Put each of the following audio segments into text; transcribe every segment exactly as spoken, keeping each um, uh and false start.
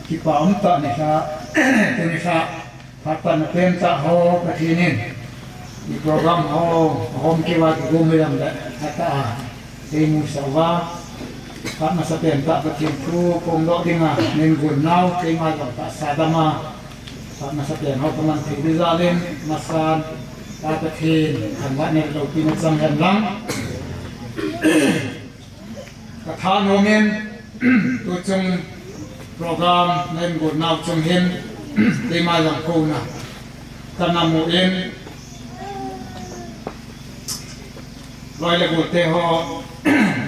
Kipa um tah ni sa, tuni sa, phat pan na pen tah ho Pathen in, i program ho, hom kiva kigom hi lam le, ata a, tei mu sa va, phat masa pen tah Pathen thu, pom doh ding a, nin gun nau, tei ma jong tah sa dam a, phat masa pen ho, kaman thei di jal in, masan, ta Pathen, kan va ne lo pi na chang hen lang. Ka thanom in, tuchung program na in gon nau chung hin, keima jong kouna ka na mu in, loi le golte ho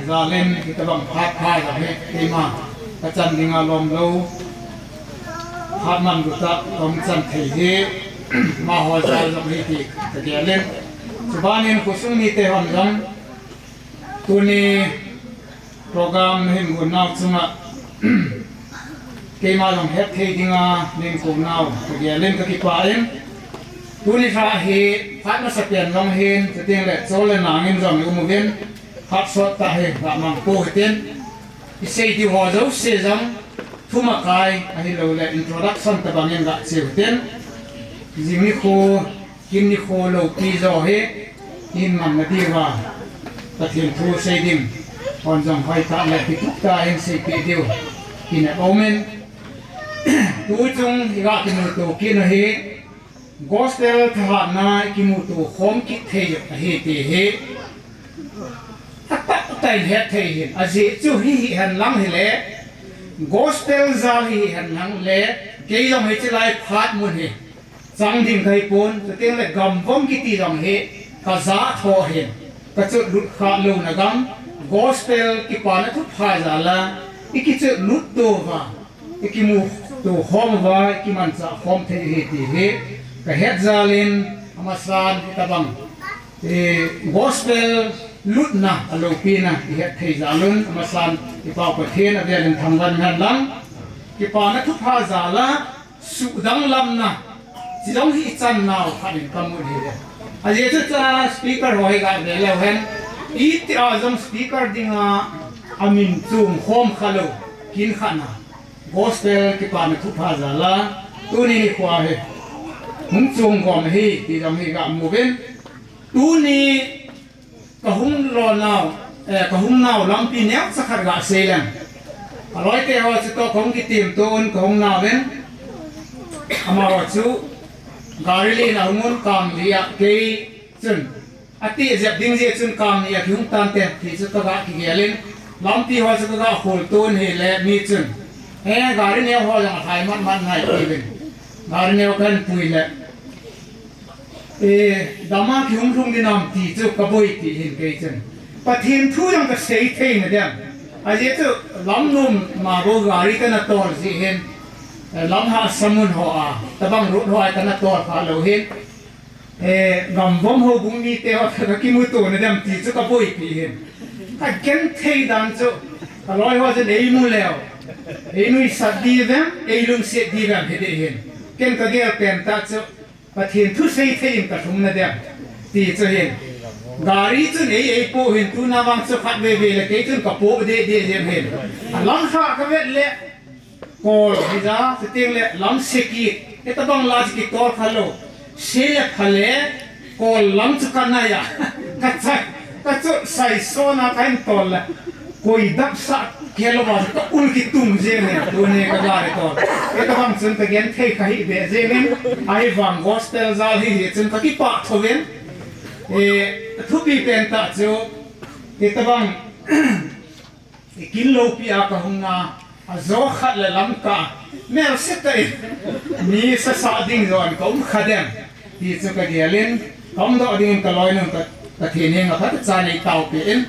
jal in, hitabang phat pha jong hi, keima ka chan dinga lom lou, phat man gu tah, kong chan thei hi, amaho jal jong hi ti ka gel in. Chuban in khosung mite hon jong, tuni program na hin gon nau chunga, keima jong het thei dinga, nin kou nau, ka gel in ka kipah in. Tuni sa hi, phat masa pen jong hin, chuteng le chol le nang in jong i um uvin, phat sot tah hi, ga mang pou hitin. I sei diu ho jouse jong, thumakai, ahilou le introduction tabang in ga cheu hitin. Jing nikho, kin nikho loupi jo hi, in man na diu va, Pathen thu sei ding, hon jong hoi tah le kitup tah in seipeh diu, in a um in. Tuchung i ga kimuto kit u hi, gospel thahatna i kimuto khom kit thei u ahi ti hi, atah tah in het thei hin, ajeh chu hi hi hen lang hile, gospel jal hi hi hen lang le, kei jong hiche lai phat mun hi, chang ding kahi pon, chuteng le gamvom kiti jong hi, ka ja tho hin, ka chot lut kha louna gam, gospel kipana thupha jal a, i kichot lut to va, i kimuto khom uva, i kimanchah khom thei hi ti hi, ka het jal in, amasan hitabang, eh, gospel lutna, aloupina, i het thei jal un, amasan, i Pau Pathen avel in thangvah hen lang, kipana thupha jal a, sudanglamna, chi jong hi i chan nau khat in ka mu hi le. Ajeh chu cha speaker ho hi ga ve leu hen, iti a jong speaker dinga, amin chom khom kha lou, kin khat na. Gospel kipana thupha jal a, tuni nikho hi, hung chom gom hi, ti jong hi ga mu uvin. Tuni, ka hung lo nau, eh, ka hung nau lampi neocha khat ga sei leng. Aloi te ho chu toh ka hung kitim to un ka hung nau in. Amaho chu gari lin a hung un kang li a kei chun. Ati jep ding jeh chun kang li a kihung tante ti chu ka ga kigel in. Lampi ho chu ka ga hol to un hile mi chun. Eh, gari neo ho jong athai mat mat ngai ti vin. Gari neo kan pui le. Eh, dama kihung lhung dinam ti chu ka boipi hin kei chun. Pathen thu jong ka sei thei na dem. Ajeh chu lam nom ma bou gari ka na tol jeh hin. Eh, lam hahsa mun ho a, tabang road ho a ka na tol kha lou hin. Eh, gamvom houbung mite ho ka kimuto na dem ti chu ka boipi hin. Ka gen thei dan chu, ka loi ho chun ei mu leu. Ei nuisat di vem, ei lungset di vem hi ding hin. Ken ka gel pen tah chu, Pathen thu sei thei in ka lhung na dem. Ti chu hin. Gari chun ei, ei po hin tuna vang chu khat veve le kei chun ka po de de jeng hin. Alam kha ka vet le kol hi ja, chuteng le lam se kit. Hitabang la chu kitol kha lou. Se le pha le kol lam chu ka nai a. Ka chai, ka chu sai sona ka hin tol le. Koi dap sa kei lou va ka ul kitung jeng e, tuni ka gari tol. Hitabang chun ka gen thei ka hi be jeng in, ahivang gospel jal hi hi chun ka kipah tho in. Eh, thupi pen tah chu, hitabang, i kin loupi a ka hung na, ajo khat le lam ka, mel se tah in, mi sasa ding jon ka um kha dem. Ti chu ka gel in, ka um doh ding in ka loinun ka, Pathen henga phatechan ei taopi in,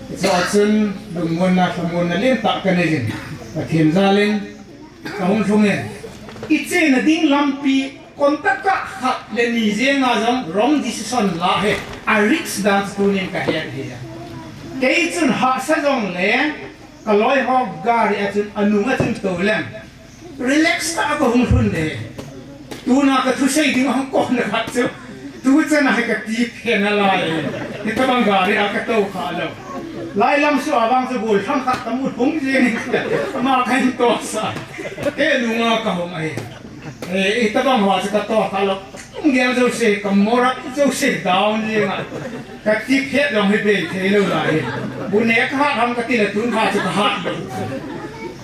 hiche a chun lungmonna, lhamonna lentah ka nei in, Pathen jal in ka hung lhung in, i chena ding lampi, kon taka khat le ni jenga jong wrong decision la hi, a risk dan chu tunin ka het hi. Kei chun hahsa jong le, ka loi ho gari a chun, anung a chun tou leng. Relax tah a ka hung lhun le. Tuna ka thusei ding ahung kon na khat chu. Tu chan a hi ka ti phen a lai. Hitabang gari a ka tou kha lou. Lai lam sua vang chu gol thang khat ka mu hung jing. Ama ka hin to sa. Te nunga ka hung ahi. Eh, i tabang hoa chu ka to kha lo. Tung gel jo se, ka mora jo se down jing a. Ka ti phet jong hi bei thei lo lai. Bu ne ka hat ham ka ti le tun kha chu ka hat lo.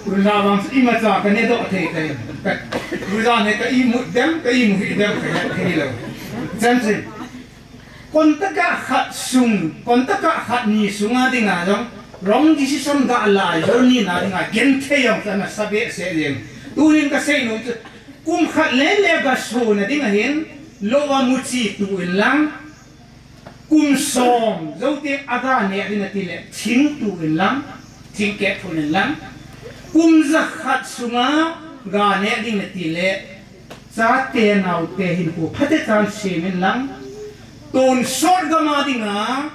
Tun la vang chu ima cha ka ne do thei thei. Ka bu ja ne ka i mu dem, ka i mu hi dem ka het thei lo. Chan sin. Kon taka khat sung, kon taka khat ni sunga dinga jong, wrong decision ga la, jol ni na dinga, gen thei jong, kana sabe se jeng. Tunin ka sei nom chu, kum khat le le ga suna dinga hin, lo a mu chi tu in lang, kum som, zo te a ga ne dinga ti le, thing tu in lang, thing ke tu in lang, kum za khat sunga ga ne dinga ti le, Chate naote hinkho phatechan semin lang, tonsot gama dinga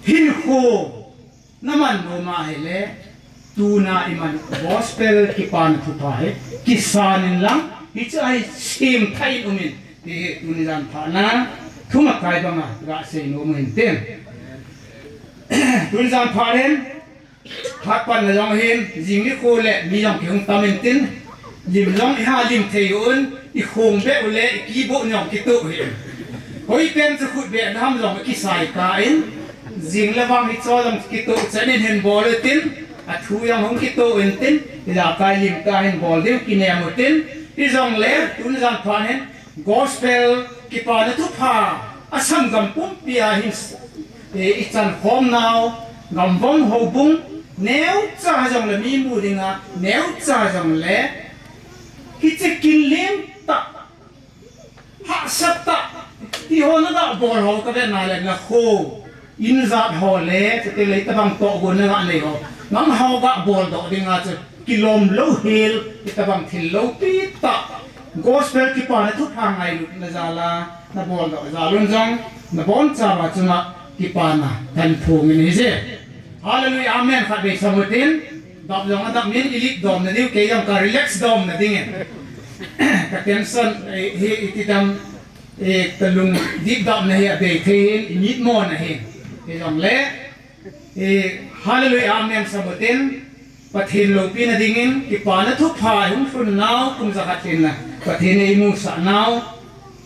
hinkho naman nom ahile, tuna iman gospel kipana thupha hi kisanin lang, hiche a hi semtha in umin, ti hi tuni jan phat na, thumakai banga gasei nom u hinte. Tuni jan phat hin, Phat panna jong hin, jing nikho le mi jong kihung tam intin, lim jong iha lim thei un, i khong beh u le, i kiboh jong kitoh hi. Hoi pen chu khut beh dam jong kisai ka in, jing le vang hi cho jong kitoh chen in hin bol u tin, a thu jong hung kitoh intin, i la kai lim ka hin bol diu kinem u tin, i jong le, tun jan phan hin, Gospel kipana thupha a sanggam pumpi a hin s-, e, i chan khom nau, gamvom houbung, neocha jong le mi mu dinga, neocha jong le, hiche kinlem tah, hahsat tah, ti ho na ga bol ho ka ve na le na ho. In jat ho le, chutile hitabang tohgon na nei ho. Nang ho ga bol doh dinga chu kilom lou hel, hitabang thil loupi tah. Gospel kipana thupha ngailutna jal a, na bol doh jal un jong, na bonchauva chunga kipana kan phong in hije. Hallelujah, amen, khatvei sam utin, dap jong adap min i lit dom na diu, kei jong ka relax dom na dingin. Ka tension, eh, hi iti dam, Eh, ka lungdip dap na hi abei thei hin, i mit mo na hin. Hijongle, eh, hallelujah, amen, sam utin, Pathen loupina dingin, kipana thupha hung lhun nau, kum jakhat hinna, Pathen eimusah nau,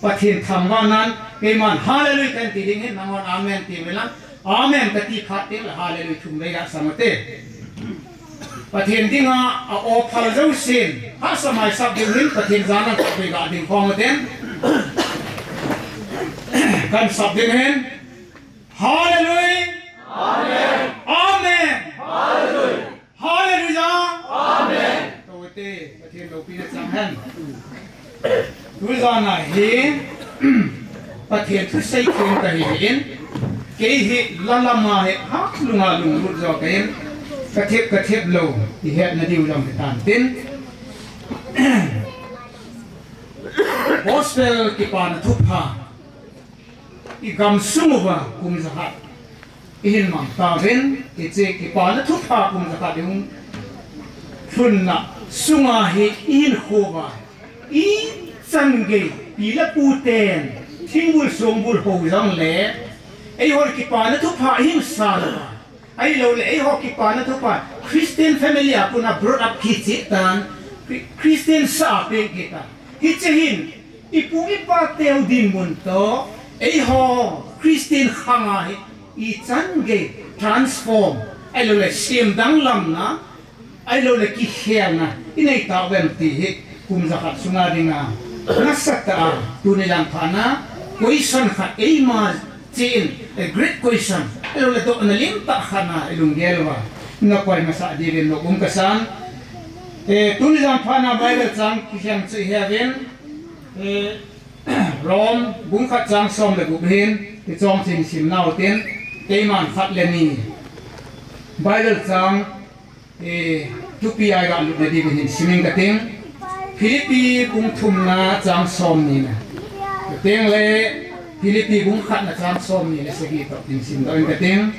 Pathen thangvahnan, keiman hallelujah kan ti ding hin, nanghon amen ti uvin lang, Amen kati phat teng le hallelujah thum vei gasang ute. Pathen dinga a aw phal jousen, hahsa maisap ding hin Pathen jana khatvei ga ding khom uten. Kan sap ding hin. Hallelujah. Amen. Amen. Hallelujah. Hallelujah. Amen. Tou te, Pathen loupina chang hen. Tujana hi, Pathen thusei theng kahi in, kei hi la lama hi ha lunga lunglut jo kahin, ka thep, ka thep lou, i hetna diu jong hitan tin. Gospel kipana thupha. I gamsung uva kum jakhat i hin mang tauvin, hiche kipana thupha kum jakhat i hung lhunna sunga hi i hinkho uva, ichan gei, pi le pu ten, thingbul songbul ho jong le, eiho kipana thupha i hin san uva, Ahilouleh, eiho kipana thupha, Christian family a kona brought up kicheh tan, Chri-, Christian sa a peng kitan. Hiche hin, ipu ipa teu dinmun toh, eiho Christian khang a hi, ichan gei transform, ahilouleh, semdang lamna, Ahilouleh kikhelna, i nei tauvem ti hi, kum jakhat sunga dinga, nasatah a, tuni jan phat na, question khat eima cheh in, a great question, ahilouleh dohna limtah khat na, i lunggel uva, na koi masah diuvin nom um kasan. Eh, tuni jan phat na Bible chang kikhen chu i heuvin, eh, Rom bung khat chang som le gup hin, i chom chin sim nau tin, keiman khat le ni. Bible chang, Eh, thupi a i ga lutna diuvin hin sim ing kating. Philippi bung thumna chang somni na. Chuteng le Philippi bung khatna chang somni le sagi toh hin simdoh ing kating.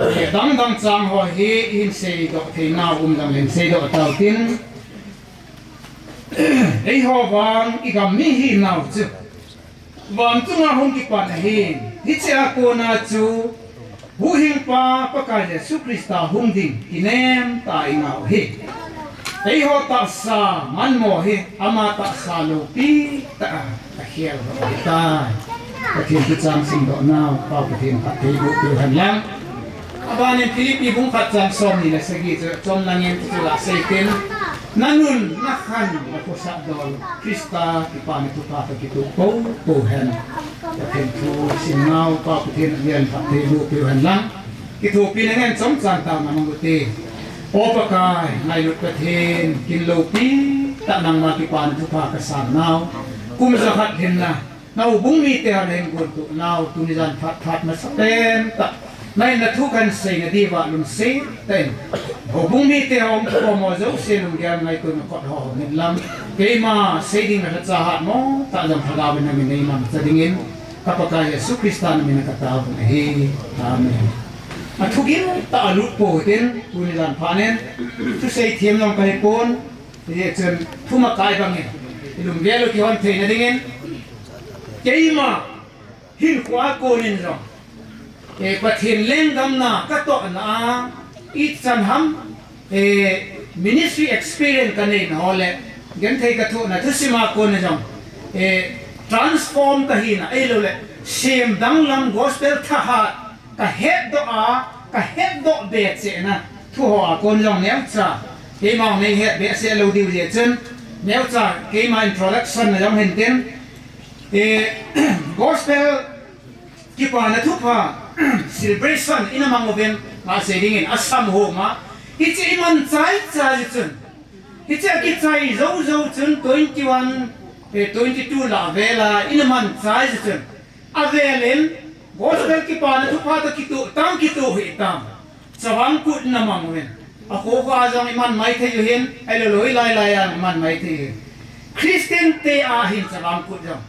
Eh, dang dang chang ho hi i hin seidoh thei nau um dang le hin seidoh tau tin. Eiho vang i gam mi hi nau chu. Vanchunga hung kipan ahin, hiche a kona chu Huhhingpa Pakai Jesu Christa hung ding kinem tah a i ngah u hi. Eiho tahsa manmo hi ama tahsa loupi tah a akhel ho ahitai. Pathen thu chang simdoh nau, Pau Pathen phatthei boh peh u hen lang. Abanin Philippi bung khat chang somni le sagi chu chomlangin chu la sei tin. Na nun, na khan, na khosah dol, Christa kipana thupha toh kitoh popo hen. Pathen thu sim nau, Pau Pathen in phatthei boh peh u hen lang. Kithopi na ngen chomchan tah a mang u hite. O Pakai, ngailut Pathen, kin loupi tah nangma kipana thupha ka san nau. Kum jakhat hinna, na houbung mite hon hin gon toh nau, tuni jan phat phat masa pen tah. Na hinna thu kan seina diuva lungset tah in houbung mite hon thu mo jouse lunggel ngaito na kot ho hon in lang. Keima sei ding na lhacha hatmo tah jong Lhagao in na min nei mangcha dingin, ka Pakai Jesu Christa na min a ka tao u ahi. Amen. A thugin tah a lut pou hitin, tuni jan phat in, thusei them jong ka hi pon, hijeh chun thumakai bangin, i lunggel u kihon theina dingin, keima hinkhoa konin jong, eh, Pathen lenggam na ka tohna a, ichan ham, eh, ministry experience ka neina ho le, genthei ka thohna thusim a konin jong, eh, transform ka hina, ahilou le, sem danglam gospel thahat, ka hetdoh a, ka hetdoh be cheh na, thu ho a kon jong neocha, keima nei het behseh lou diu jeh chun, neocha, keima introduction na jong hin tin, eh, gospel kipana thupha celebration ina mang uvin, nga sei dingin, Assam ho ma, hiche i man chai chai chun, hiche a kichai jou jou chun, twenty one, eh, twenty two lah vela, ina man chai chun, avelin, gospel kipana thupha toh kitoh tam, kitoh hih tam. Chavang Kut na mang uvin. Akho kho a jong i man maithei u hin, ahilou lou i lai lai a i man maithei u hin. Christian te a hin Chavang Kut jong.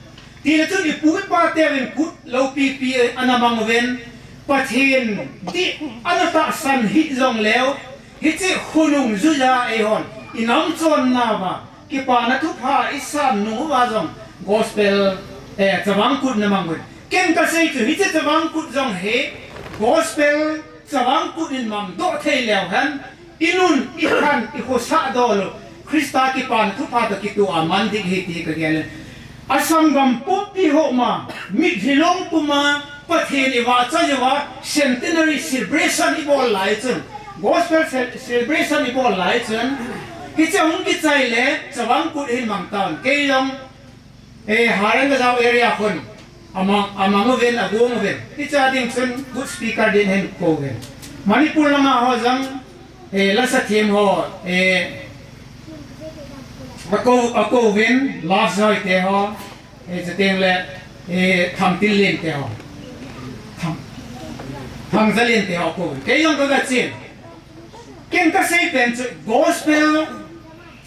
Tile chun i pu i pa teuvin Kut loupi pi ana mang uvin. Pathen dih ana tahsan hih jongleu, hiche khonung juija eihon i nam chonna uva, kipana thupha i san nung uva jong gospel, eh, Chavang Kut na mang uvin. Ken ka sei chu, hiche Chavang Kut jong hi gospel Chavang Kut in mang doh thei leu hen, i nun, i khan, i khosah dol u Christa kipana thupha toh kitoh a man ding ahi ti ka gel in. Assam gam pumpi ho ma, mitlhi long puma, Pathen i vahchoi uva, centenary celebration i bol lai chun, gospel ce-, celebration i bol lai chun, hiche hung kichai le, Chavang Kut hin mang tauvin, kei jong, eh, Harengajaw area khun, amang, amang uvin, agong uvin. Hiche a ding chun, good speaker din hin kou uvin. Manipur lama ho jong, eh, lasa them ho, eh, akou, akou uvin, Love Joy te ho, eh, chuteng le, eh, Thamtil Len te ho. Tham, Thamjalen te ho akou uvin. Kei jong ka ga chen. Ken ka sei pen chu gospel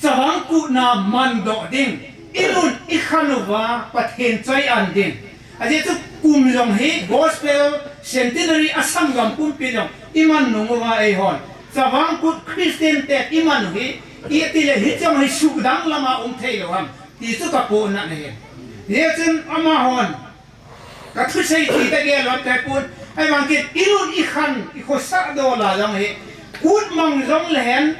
Chavang Kut na man doh ding, i nun i khan uva Pathen choi an ding. Ajeh chu kum jong hi gospel centenary Assam gam pumpi jong i man nung uva eihon Chavang Kut Christian te i man u hi, i ti le hiche jong hi suk danglam a um thei lou ham ti chu ka pohnat ahi. Hijeh chun amahon ka thusei ti ta gel lam ka pun. Ahivang ken i nun i khan, i khosah dol a jong hi, Kut mang jong le hen,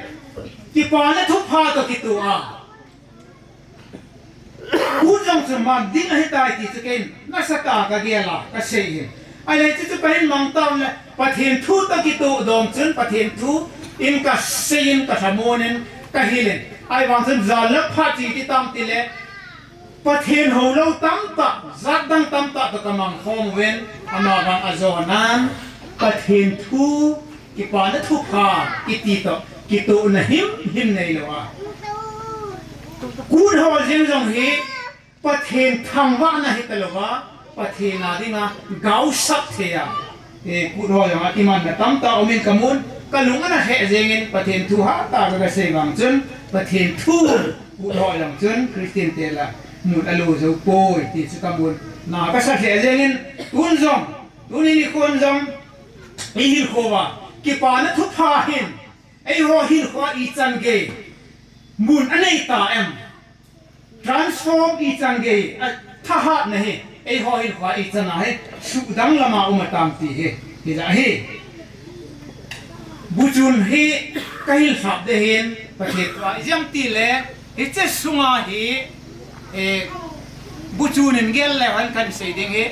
kipana thupha toh kitoh a, Kut jong chu man ding ahitai ti chu ken nasatah a ka gel a, ka sei in. Ahile chu chu ka hin mang tauvin le, Pathen thu toh kitoh dom chun, Pathen thu in ka sei in, ka lhamon in, ka hil in. Ahivang chun jan le phat chi ti tam ti le, Pathen houlou tamtah, jat dang tamtah toh ka mang khom uvin, amavang ajonan, Pathen thu, kipana thupha, kiti toh, kitohna himhim neilou a. Kut ho jeng jong hi, Pathen thangvahna hita lou a, Pathen a dinga gaosap thei a. Eh, Kut ho jong a kimanna tamtah um in ka mun, ka lung ana lheh jeng in, Pathen thu hatah a ka sei vang chun, Pathen thu Kut ho jong chun Christian te la mun alo jou poi ti chu ka mun. Na ka sa lheh jeng in, tun jong, tuni nikhon jong, i hinkho uva kipana thupha hin, eiho hinkho a ichan gei mun anei ta em? Transform ichan gei, a, thahatna hi, eiho hinkho a ichan a hi suk danglam a um atam ti hi. Hijeh hin, buchun hi kahin lhap ding ahin, Pathen thua ijam tile, hiche sunga hi, eh, buchun in gel le hon kahin sei ding hi,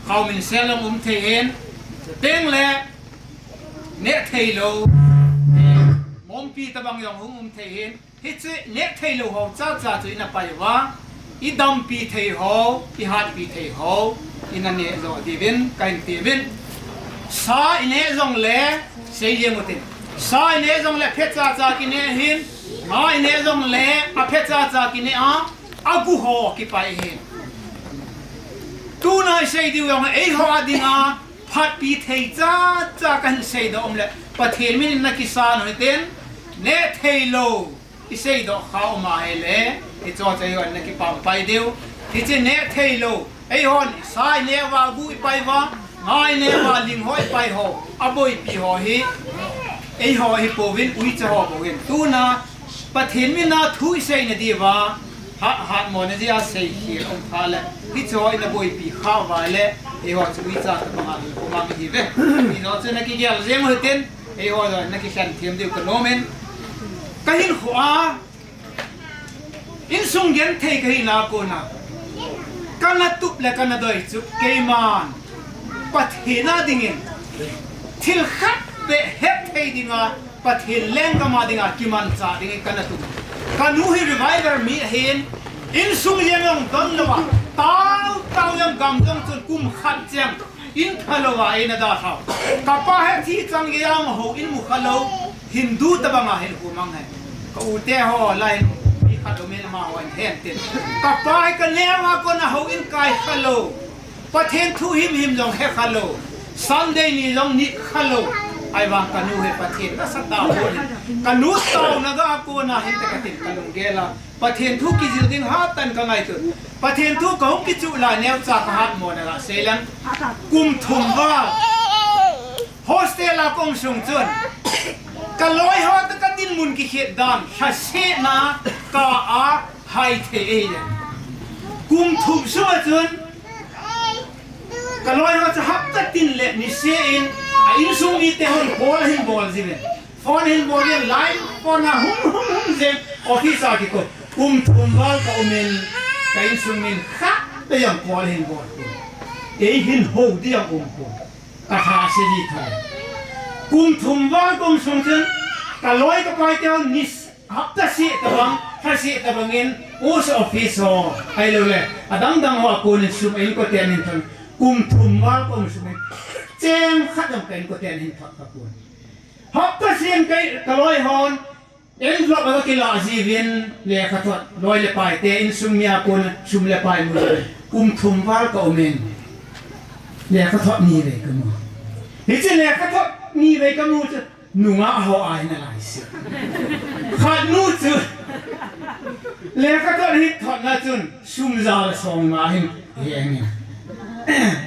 khao min sel jong um thei hin, teng le, neh thei lou, eh, mompi tabang jong hung um thei hin, Hiche neh thei lou ho chacha chu ina pai uva, i dampi thei ho, i hatpi thei ho, ina neh jo diuvin, kahin tiuvin. Sa i neh jongle, sei jeng utin. Sa i neh jongle, phe chacha kineh hin, nga i neh jongle, aphe chacha kineh a, agu ho kipai hin. Tuna i sei diu jong, eiho a dinga, phatpi thei chacha kahin seidoh um le, Pathen min in na kisan u hitin, neh thei lou, I seidoh kha um ahile, hiche chu eiho in na kipampai diu. Hiche neh thei lou. Eihon, sa i neh uva gu i pai uva, nga i neh uva ling ho i pai ho, aboipi ho hi, eiho hi pouvin, uicha ho pouvin. Tuna, Pathen mina thu i seina diuva, ha, hatmona jeh a seikhel um tha le. Hiche ho i na boipi kha uva le, eiho chu uicha tabang a hi, um a mi hi ve. Hiche chu na kigel jeng u hitin, Eiho jong na kikhen them diu ka nom in. Ka hinkho a, insung genthei ka hina kona, ka na tup le ka na doi chu keiman Pathen a dingin, thil khat beh het thei dinga, Pathen lenggam a dinga kimanchah dingin ka na tup. Ka nu hi revival mi ahin, insung jeng jong don louva, tao tao jong gam jong chun kum khat cheng, In kha louva, in a dalhau. Ka pa hi thi chang gei a houin mu kha lou, Hindu tabang a hin hung mang e. Ka u te ho lai in, mi khat um in amaho in hen tin. Ka pa hi ka neo a kona houin kai kha lou. Pathen thu himhim jong he kha lou. Sunday ni jong nit kha lou. Ahivang ka nu hi Pathen nasatah a houin. Ka nu taona ga a kona hin te ka tin ka lunggel a. Pathen thu kijil ding hatah in ka ngaito. Pathen thu ka hung kichuh lai neocha ka hatmo na ga sei leng. Kum thum val. Hostel a ka um sung chun. Ka loi ho toh ka dinmun kikhet dan. Lhaseh na ka a hai thei e. Kum thum sung a chun. Ka loi ho chu hapta tin le niseh in. A insung mite hon call hin bol jiuvin. Phone hin bol in line phone a hung hung hung jeng office a kiko. Kum thum val ka um in ka insung min khat beh jong call hin bol pon. Ei hin hou ding jong um pon. Ka tha se ji thei. Kum thum val ka um sung chun ka loi ka pai te hon nis hapta seh tabang, lha seh tabang in post office ho. Ahilou le. Adang dang ho a kon in sum in ko ten in thon. Kum thum val ka um sung in. Cheng khat jong ka in ko ten in thon ka kon. Hapta seh in ka, ka loi hon, envelope a ka kilah jiuvin, lekhathot, loi le pai te, insung mi a kon, sum le pai mu. Kum thum val ka um in, lekhathot ni vei ka mu. Hiche lekhathot ni vei ka mu chu, nungah ho a hi na lai se. Khat nu chu, lekhathot hi thot na chun, sum ja le song nga hin, he nge.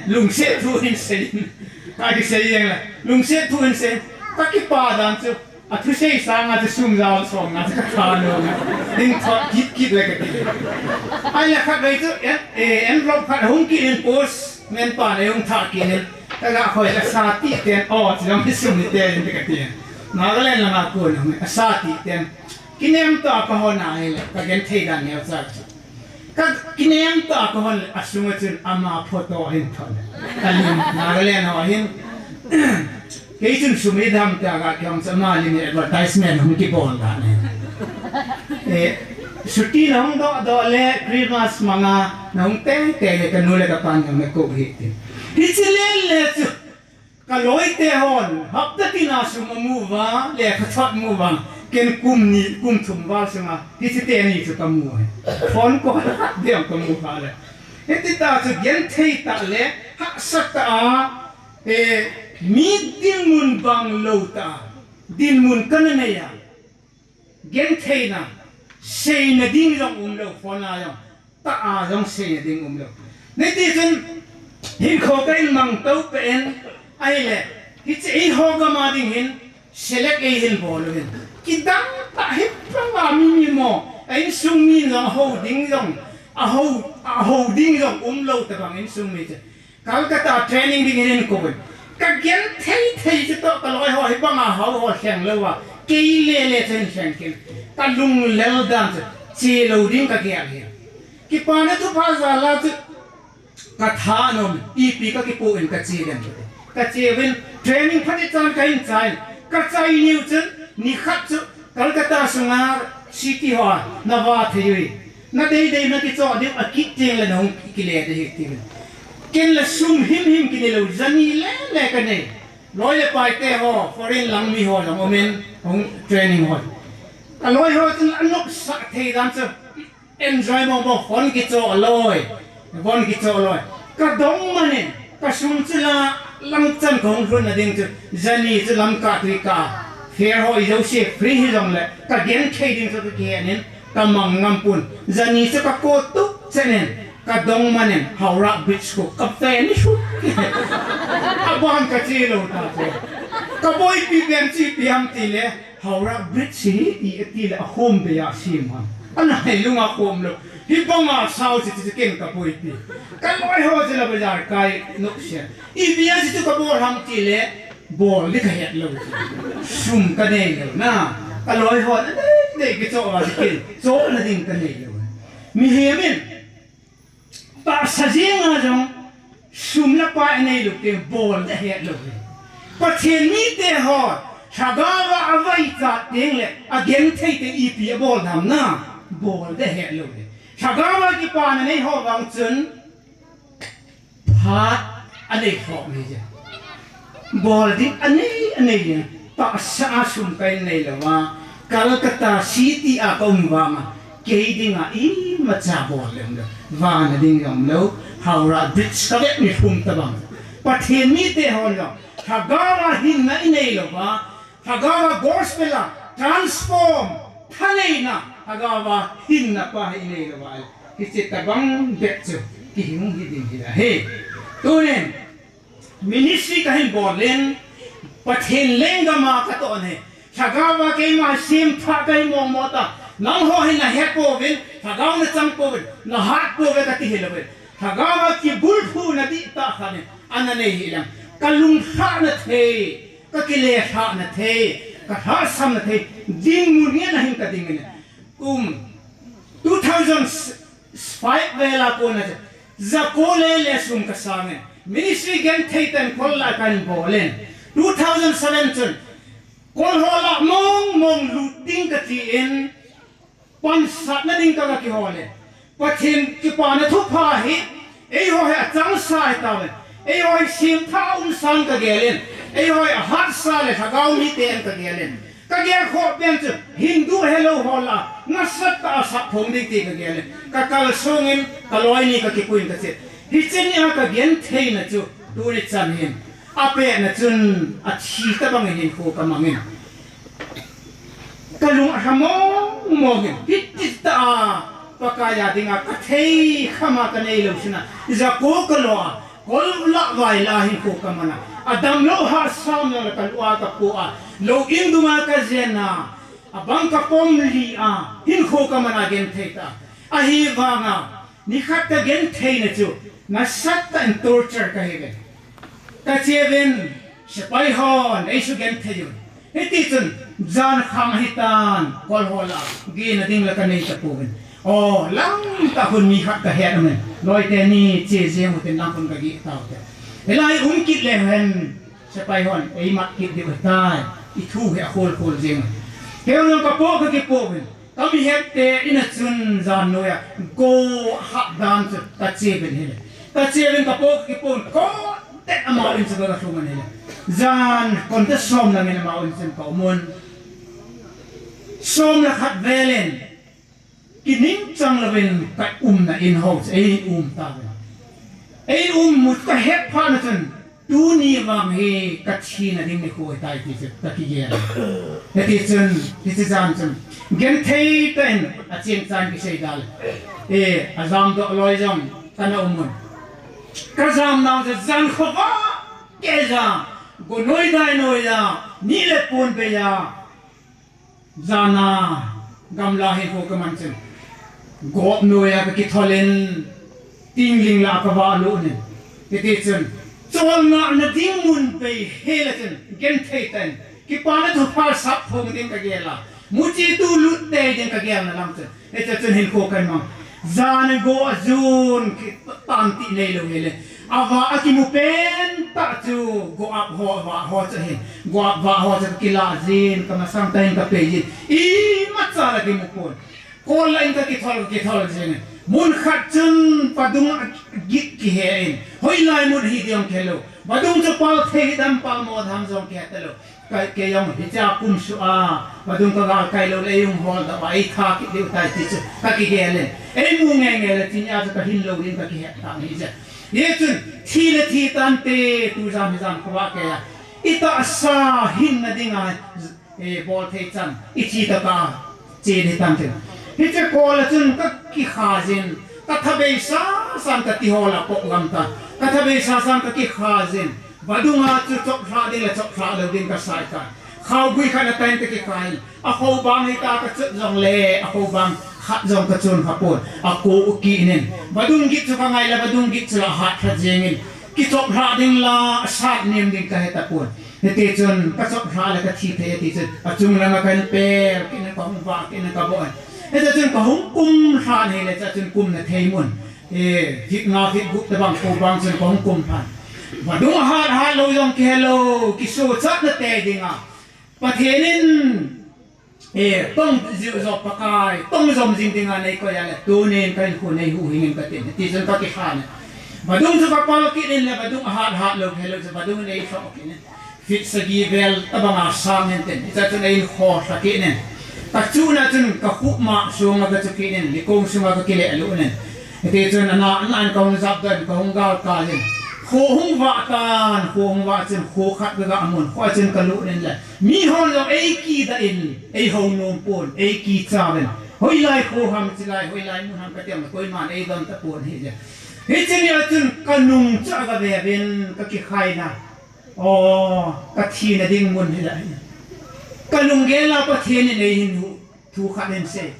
Lungset thu hin sei in, ka kisei jeng le, lungset thu hin sei, ka kipa dan chu, A thusei sanga chu sum ja le song nga chu ka tha lou. Ding thot kit kit le ka ti. Ahile khatvei chu en, eh, envelope khat hung kit in postman pan ei hung thah kit in. Ka ga khoi a sa ti ten, o, chu jong hi sum ni te in ka ti. Nagaland langa kon hung a sa ti ten. Kinem tah a ka hon ahile, ka genthei dan neocha chu. Ka kinem tah a ka hon le, a sunga chun ama photo hin thot le. Ka lim, Nagaland ho hin. Kei chun sum i dam tah a ka kihong chu ama lim advertisement hung kibol dan e. Eh, chutti na hung doh doh le Christmas manga na hung teng teng le ka nu le ka pan jong na kou hih tin. Hiche le le chu. Ka loi te hon, hapta tin a sum amu uva, lekhathot amu uva, ken kum ni, kum thum val sunga, hiche teni chu ka mu e. Phone call ding ka mu kha le. Hiti tah chu genthei tah le, hahsa tah a, eh, mi dinmun bang lou tah a, dinmun ka na nei a. Gentheina, seina ding jong um lou, phone a jong, tah a jong seina ding um lou. Hiti chun, hinkho ka in mang to peh in, ahile, hiche eiho gam a ding hin, select ei hin bol uvin. Kidang tah hi pang a mi mi mo, a insung mi jong hou ding jong, a hou, a hou ding jong um lou tabang insung mi chu. Calcutta training ding in kou in. Ka genthei thei chu toh ka loi ho hi banga hao ho lheng lou a, kei le le chen lheng kin. Ka lunglel dan chu, che lou ding ka gel hi. Kipana thupha jal a chu, ka thanom, ipi ka kipoh in ka che dem. Ka che uvin, training phat ichan ka hin chai. Ka chai niu chun, nikhat chu, Calcutta sunga city ho, na va thei ui. Na deidei na kichoh diu, akit teng le na hung kile ding ahi atiuvin. Ken le sum himhim kinei lou, jani le le ka nei. Loi le paite ho, foreign lang mi ho lang umin, hung training ho. Ka loi ho chun anopsah thei dan chu, enjoy mong mong, phone kichoh loi, phone kichoh loi. Ka dong manin, ka sum chu la, lang chan ka hung lhun na ding chu, jani chu Lamka tui ka, fare ho ijouse free hijongle, ka genthei ding chu ka kihen in, ka mang ngam pon. Jani chu ka ko tup chen in, ka dong manin, Howrah Bridge khu, ka ven ni sut. Aban ka che lou ta chu. Ka boipi pen chu ipi ham tile, Howrah Bridge hi i ati le akhom be a sim ham. Ana hei lunga khom lou. Hi banga sao chi chi ken ka boipi. Ka loi ho chi la bazar kai nok sia. Ipi a chi chu ka bol ham tile bol ding ka het lou. Sum ka nei lou na. Ka loi ho na nei nei kichoh a chi ken. Chohna ding ka nei lou. Mihem in tahsa jeng a jong sum le pai anei lou teng bol ding ahet lou hi. Pathen mite ho, lhagao a avaichat teng le agenthei teng ipi abol dam na, bol ding ahet lou hi. Lhagao a kipana nei ho vang chun, phat anei lhoh mai je. Bol ding anei, anei ding. Tahsa a sum ka nei lou a, Calcutta city a ka um vang a, kei dinga imacha bol le um lou. Vana ding jong lou, Howrah Bridge ka vet ni lhum tabang. Pathen mite hon jong, lhagao a hinna i nei lou a, lhagao a gospel a transform, thaneina, lhagao a hinna pa hi i nei lou a, hiche tabang bep chu kihing hi ding hi ahi. Tunin, ministry ka hin bol in, Pathen lenggam a ka toh ahi. Lhagao a keima semthah ka hi mong mong ta. Nangho hin na he pouvin, lhagao na chang pouvin, na hat pouve ka ti hi louvin. Lhagao a kibulphuna dihtah khat in, ana nei hi leng. Ka lunglhahna thei, ka kilelhahna thei, ka lhahsamna thei, ding mun ngen a hin ka ding in. Um, two thousand five vel a kona chu, jako le le sum ka sang in, ministry genthei tah in kol la ka hin bol in, two thousand seven chun, kol ho la mong mong lut ding ka ti in, pansatna ding ka, ka kihol in. Pathen kipana thupha hi, eiho hi achangseh tauve. Eiho hi semthah a um san ka gel in. Eiho hi ahatsa le lhagao mite ahi ka gel in. Ka gel khoh pen chu Hindu helou ho la, nasatah a sap phong ding ti ka gel in. Ka kalsong in, ka loi ni ka kipui in ka che. Hiche nia ka gentheina chu, tuni chan hin. Apehna chun, athi tabang in hinkho ka mang in. Ka lung alha mong mong in, hiti tah a, Pakai a dinga ka thei kham a ka nei lou sina, jako ka lo a, kol la vai la hinkho ka man a, adam lou hahsam lou la ka lou a ka po a, lou in dunga ka jen a, abang ka pom li a, hinkho ka man a genthei tah. Ahivanga, nikhat ka gentheina chu, nasatah in torture ka hi ve. Ka che uvin, sepai hon, ei sugenthei un. Hiti chun, jan khang ahitan, kol ho la, gehna ding la ka nei tapouvin. O, langtah hun mi khat ka het umin. Loi teni, che jeng utin lang hun ka geh taute. Hilai um kit le hen, sepai hon, ei mat kit diu ahitai. I thu hi akhol khol jeng. Kei jong ka po ka kipo uvin. Ka mi hepte in a chun jan noiya, go hah dan chu ka che uvin hile. Ka che uvin ka po kipo un, ko te amau in chu ka lhung un hile. Jan kon te som lang in amau in chun ka um un. Som le khat vel in, kining chang louvin ka umna in ho chu ei um tauvin. Ei um mut ka het phat na chun, Tuni vang hi ka thina ding nikho ahitai ti chu ka kigel. Hiti chun, hiche jan chun, genthei tah in aching chan kisei dal. E, ajam doh loi jong kana um un. Ka jam nau chu jan khovah keh ja, go noi dai noi ja, ni le pon bei ja, Jana gamla hinkho ka man chun, gop noiya ka kithol in, tingling la ka vah lut in. Hiti chun, Cholngah na ding mun bei hel a chun, genthei tah in, kipana thupha sap phong ding ka gel a, muchi tu lut tei ding ka gel na lang chun, hiche chun hinkho kan mang. Jan a go a jun, ki tan ti nei lou hel e. Ava a kimu pen tah chu, go up ho, ava ho chu hin, go up va ho chu kila jin, ka masang tah in ka pe jin. Imacha la kimu pon. Kol la in ka kithol, ka kithol jing in. Mun khat chun vadung a git kihe in. Hoilai mun hi ding khe lou. Vadung chu pal thei dam pal mo dam jong kihe ta lou. Ka, kei jong hicha kum sua. Vadung ka gal kai lou le jong hol da vai tha kit diu tai ti chu. Ka kigel in. Ei mu nge nge le tin a chu ka hin lou ding ka kihe ta ni je. Hichun thi le thi tante tu jam hi jam kho va ke a. Itahsa hinna ding a e, bol thei chan, i chi ta ta, chi ni tan tin. Hiche kol a chun ka kikha jin, ka thabei sa san ka ti ho la pok gam ta. Ka thabei sa san ka kikha jin. Vadung a chu chop hla ding le chop hla lou ding ka sai ta. Khao gui khat na tain ka kikha in. A kho bang hi ta ka chut jong le, a kho bang khat jong ka chun kha pon. A ko u ki nin. Vadung git chu ka ngai la, vadung git chu la hat kha jing in. Kichop hla ding la, a sat nem ding ka he ta pon. Hiti chun, ka chop hla le ka thi thei, hiti chun, a chung lama kan pel, kina ka hung va, kina ka bo. Hiti chun, ka hung kum hla ni le, cha chun kum na thei mun. E, fit nga, fit gup te bang, ko bang chun, ka hung kum hla. Vadung hat, hat lou jong ki he lou, ki su chat na te ding a. Pathen in, E, tong jiu jo Pakai, tong jom jing ding a nei koi a le, tunin ka in khu nei hu hing in ka tin, ti chun ka kikhan e. Vadung chu ka pal kit in le, vadung a hat hat lou, he lou chu vadung in ei tho kit in. Fit sagi vel, ta bang a sang in tin, hicha chun ei kho sa kit in. Ka chu na chun ka khu ma sung a ka chu kit in, li kong sung a ka kile lu in. Ti chun ana, ana an ka hung jap dan, ka hung gal ka in. Khu hung va tan, khu hung va chun, khu khat ka ga mun, khu chun ka lu in le. Mi hon jong ei kidah in, ei ho nom pon, ei kicha ven. Hoilai kho ham chilai, hoilai mun ham ka tiam, koiman ei don ta pon hi je. Hiche ni a chun ka nung chu aga ve ven, ka kikhai na. O, ka thina ding mun hi la hi. Ka lunggel a Pathen in ei hin hu, thu khat in sei.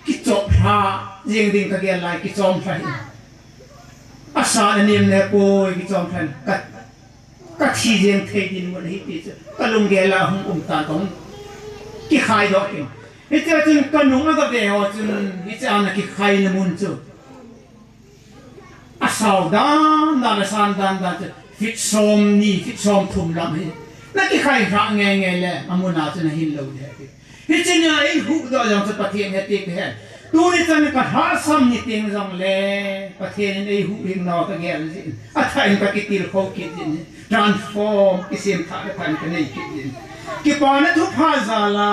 Kichop hla, jing ding ka gel lai, kichom hla hi. Asa na nem ne poi, kichom hla hi. Ka Ka thi jeng thei din mun hi ti chu. Ka lunggel a hung um tan ka hung kikhai doh in. Hiche chun ka nung a ka ve ho chun hiche a na kikhai na mun chu. A sao dan dan, a san dan dan chu. Fit som ni, fit som thum lam hi. Na kikhai hra nge nge le, a mun a chu na hin lou le. Hiche nia ei huhdoh jong chu Pathen he ti ka hen. Tuni chan ka lhasam ni teng jong le Pathen in ei huhhing nau ka gel jin. A tha in ka kitilkhou kit jin. Transform, kisem thah ka tha in ka nei kit jin. Kipana thupha jal a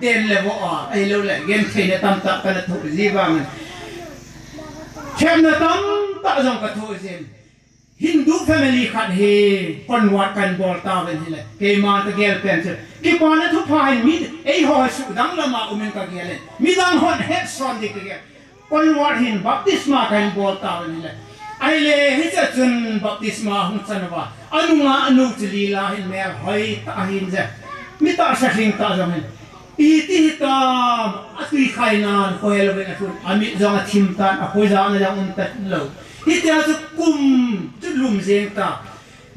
den le vo a, ahilou le gentheina tamtah ka na thoh ji vang in. Themna tamtah jong ka thoh jin. Hindu family khat hi convert kan bol tauvin hile. Keima ka gel pen chu. Kipana thupha hin mi eiho suhdang lama umin ka gel in. Midang hon hetson ding ka gel. Convert hin baptisma kan bol tauvin hile. Ahile hiche chun baptisma hung chan uva. Anunga anu chu lila hin melhoi tah ahin je. Mi tahsa lhing tah jong hin. Iti hitam, atui khai nan, khohel uvin athun, amit jong athim tan, akhoija na jong um talou. Hitia chu kum, chu lum jeng ta.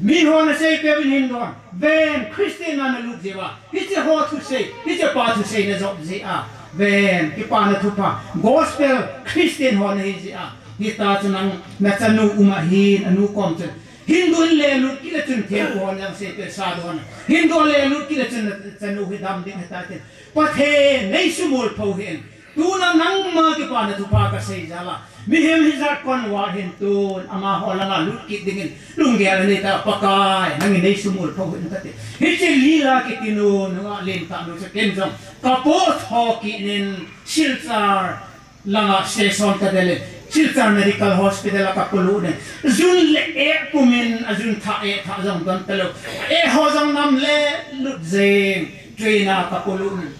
Mi hon asei peh uvin hin don, ven, Christian na na lut jeh uva. Hiche ho thusei, hiche pa thusei na jop jeh a. Ven, kipana thupha, gospel, Christian ho na hi jeh a. Hita chu nang, na chanu um ahin, anu kom chun. Hindu in le lut kit le chun thempu hon jong sei peh sa don. Hindu le lut kit le chun chanu hi dam ding hita tin. Pathen nei sumol pho hin. Tuna nangma kipana thupha ka sei jal a. Mihem hijat convert hin tun amaho langa lut kit dingin. Lunggel nei ta Pakai nangin nei sumol pho hin ka ti. Hiche lila kiti nu nunga len ta nu chu ken jong. Ka po tho kit nin Silchar langa station ka del in, Silchar Medical Hospital a ka polut in, jun le eh pumin, ajun thah eh thah jong don talou. Eh ho jong nam le lut jeng, train a ka polut in.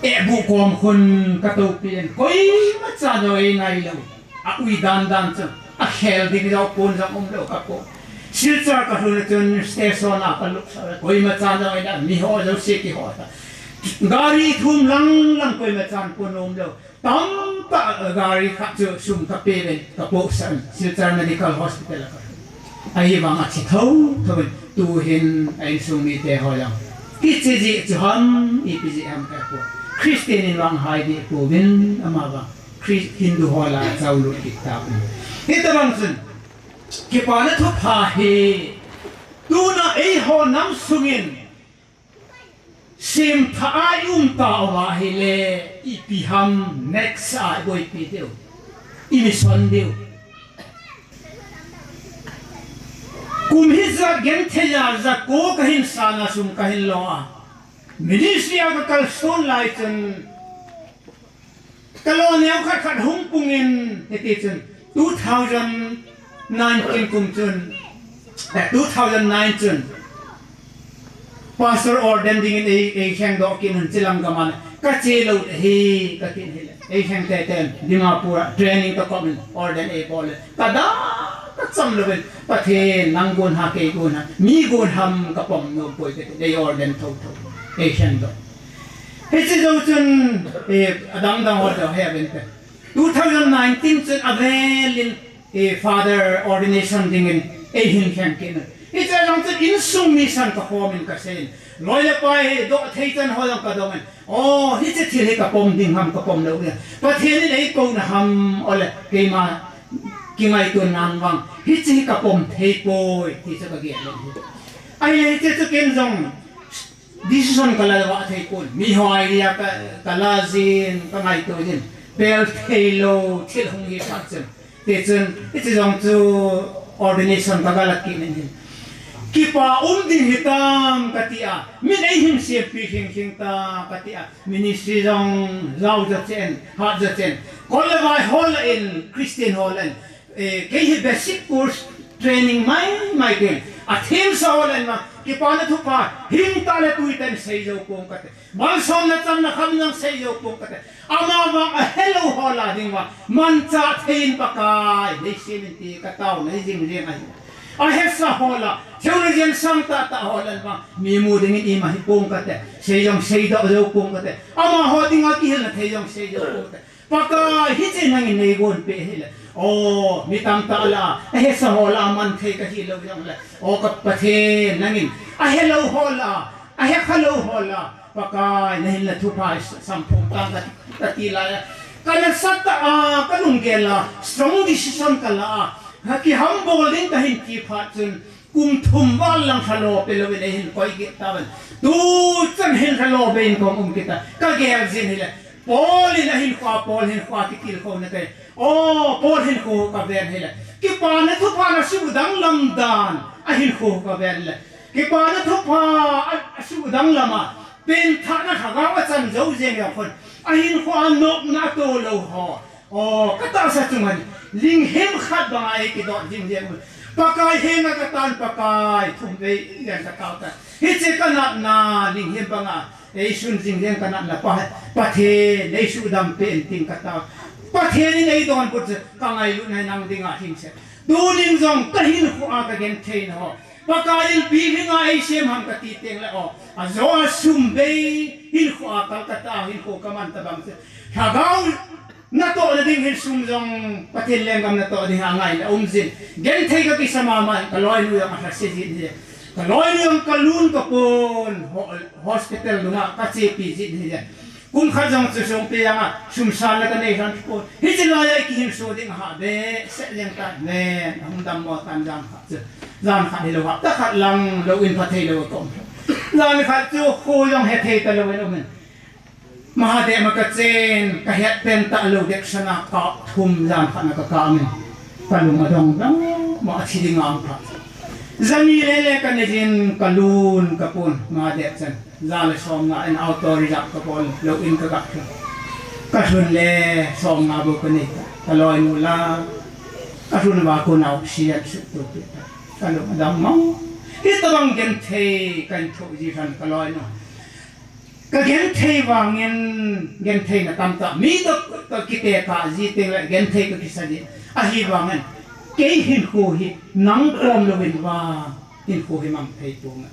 Eh bu kom khun ka topi in, koima cha jong ei ngai lou. A ui dan dan chu, a khel ding jong pon jong um lou ka po. Silchar ka lhun chun station a ka lut sa, koima cha jong ei na, mi ho jouse kiho ta. Gari thum lang lang koima chan pon um lou. Tamtah gari khat chu sum kape uvin, kapohsah in, Silchar Medical Hospital a ka. Ahivang athi thotho in, tuhin a insung mite ho jong, hiche jeh chu ham, ipi jeh ham ka pu. Christian in vang hai dih pouvin, ama vang Chris-, Hindu ho lah a achao lut kit tauvin. Hitobang chun, Kipana Thupha hi, tuna eiho nam sungin, semthah a i um tauva ahile, ipi ham next a i boipi diu, i mission diu. Kum hijat genthei a jako kahin san a sum kahin lo a, ministry a ka kalson lai chun, Ka lo neo khat khat hung pungin, hiti chun, two thousand nineteen kum chun, eh, two thousand nine chun, Pastor ordain dingin ei, ei kheng doh kit un, chilang kaman, ka che lou hi, ka kit hile. Ei kheng teten, Dimapur a training ka kom in, ordain ei bol le. Ka da, ka cham louvin, Pathen, nang gon ham, kei gon ham, mi gon ham ka pom nom poi ka ti, ei ordain thotho, ei kheng doh. Hiche jou chun, eh, adang dang ho doh he ven pe. Two thousand nineteen chun avelin, eh, Father ordination dingin, ei hin kheng kit na. Hiche jong chun insung mission ka khom in ka sei in. Loi le pai doh thei chan ho jong ka dong in. Oh, hiche thil hi ka pom ding ham ka pom lou ding. Pathen in ei kou na ham ole keima kingaito nan vang. Hiche hi ka pom thei poi, hiche ka gel lou hi. Ahile hiche chu ken jong decision ka la vah thei pon. Mi ho idea ka, ka la jin, ka ngaito jin. Pel thei lou, thil hung hi phat chun. Ti chun, hiche jong chu ordination ka galat kit in hin. Kipa um ding hitam ka ti a, min ei hin siampi hing hing ta ka ti a, ministry jong jao jo chen, hat jo chen. Kol le vai ho lah in, Christian ho lah in, eh, kei hi basic course training mai mai kei. Athemsa ho lah in ma, Kipana Thupha, hing tah le tui tah in sei jou pong ka te. Malsomna channa kham jong sei jou pong ka te. Ama vang ahelou ho lah ding vang, manchah thei in Pakai, nei siam in ti ka tao, nei jing jing ahi. Ahesa ho lah, theologian sang tah tah ho lah vang, mi mu dingin ima hi pong ka te, sei jong sei doh jou pong ka te. Ama ho dinga kihilna thei jong sei jou pong ka te. Pakai, hiche nangin nei gon pe hile. O, mi tamtah lah, ahesa ho lah, man thei ka hilou jong le. O, ka Pathen, nangin, ahelou ho lah, ahe khalou ho lah. Pakai, nahin la thupha samphong tang ka, ka ti lai a. Ka nasat a, ka lunggel a, strong decision ka la a. Ha kihambol ding ka hin ti phat chun, kum thum val lang halo pe louvin eihin koi kit tauvin. Tu chan hin halo be in kong um kit a. Ka gel jin hile. Paul in ahinkho a, Paul hinkho a kitilkhou na te. O, Paul hinkho ka ven hile. Kipana Thupha na sudanglam dan. Ahinkho ka ven le. Kipana Thupha a, asudanglam a. Pengthahna lhagao achan jou jeng jong khun. Ahinkho a nopna atoh lou ho. O, ka tahsa chunga hin, linghem khat banga ei kidot jing jeng un. Pakai henga ka tan, Pakai, thum vei len ka tao tan. Hiche ka natna, linghem banga, ei sun jing jeng ka natna, Pa, Pathen, nei sudam pe in tin ka tao. Pathen in ei donbut chu, ka ngailutna nang dinga hin se. Tunin jong ka hinkho a ka genthei na ho. Pakai in ipi dinga ei sem ham ka ti teng le o. Ajo a sum vei, hinkho a kal ka ta, hinkho ka man ta bang chu. Lhagao Natohna ding hin sum jong Pathen lenggam natoh ding a ngai le um jin. Genthei ka kisa mama, ka loinu jong alhase jin hi. Ka loinu jong ka lun ka pon ho-, hospital dunga ka chepi jin hi. Kum khat jong chu songpi janga sum san la ka nei lhon pon. Hiche lai a kihinso ding a ha behseh jeng tan, ahung dammo tan jan khat chu. Jan khat hilou hapta khat lang lou in pha thei lou ka um. Jan khat chu kho jong he thei ta lou in um in. Mahadev ma ka chen, ka het pen ta lou dek sana ka thum jan khat na ka ka min. Ka lung adong dong, ma athi ding ang pha. Jani le le ka ne jin ka lun ka pun Mahadev chan. Jan le som nga in auto reserve ka pon lou in ka ka thum. Ka lun le som nga bu ka ne ta. Ka loinu la. Ka lun ba ko nau sian su tu pi ta. Ka lung adong mong. Hitabang genthei kan thu ji khan ka loinu. Ka genthei vangin, genthei na tamtah. Mi toh ka kitekah ji teng le genthei ka kisa ji. Ahivangin, kei hinkho hi nang kom louvin vang, hinkho hi mang thei pong.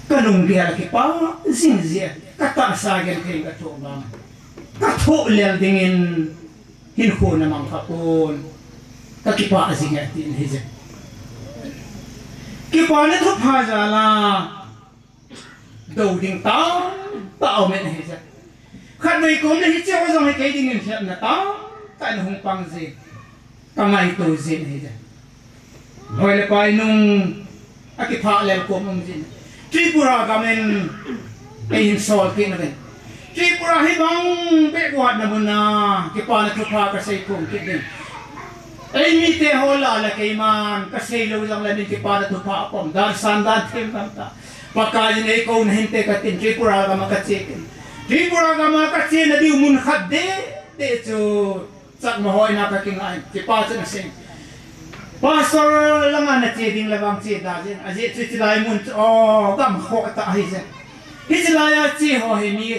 Ka lunggel a kipa jing ji, ka tahsa genthei ka thoh vang. Ka thoh lel dingin hinkho na mang kha pon. Ka kipah jing e, ati ahi je. Kipana thupha jal a do ding tamtah aum in ahi je. Khatvei kom le hiche ho jong hi kei dingin lhepna tamtah in hung pang jin, ka ngaito jin ahi je. Loi le pai nung a kiphah lel kom um jin. Tripura gam in eihin sol kit nauvin, Tripura hibang backward na mun a kipana thupha ka sei phong kit ding. Eimite ho lah a le keiman ka sei lou jong le min kipana thupha apom, dan san dan them tamtah. Pakaiyin eikouna hinte katin, Tripura gam a kache tin. Tripura gam a kache nadiu mun khat deh deh chu Chakma ho in a ka kingai, kipa chun asei. Pastor langa nache ding le vang che da jin. Ajeh chu hiche lai mun chu, o, gam khoh tah ahi je. Hiche lai a che ho hi mi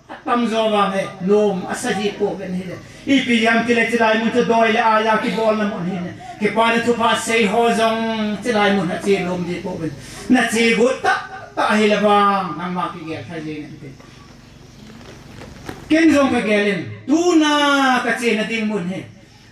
atamjo vang hi nom asa ji pouvin ahi je. Ipi ham tile hiche lai mun chu doi le aija kibolna mun ahi ne. Kipana thupha sei ho jong hiche lai mun a che nom ji pouvin. Nache got tah tah ahile vang nangma kigel lha jeng in tin. Ken jong kagel in, tuna kache nading mun hi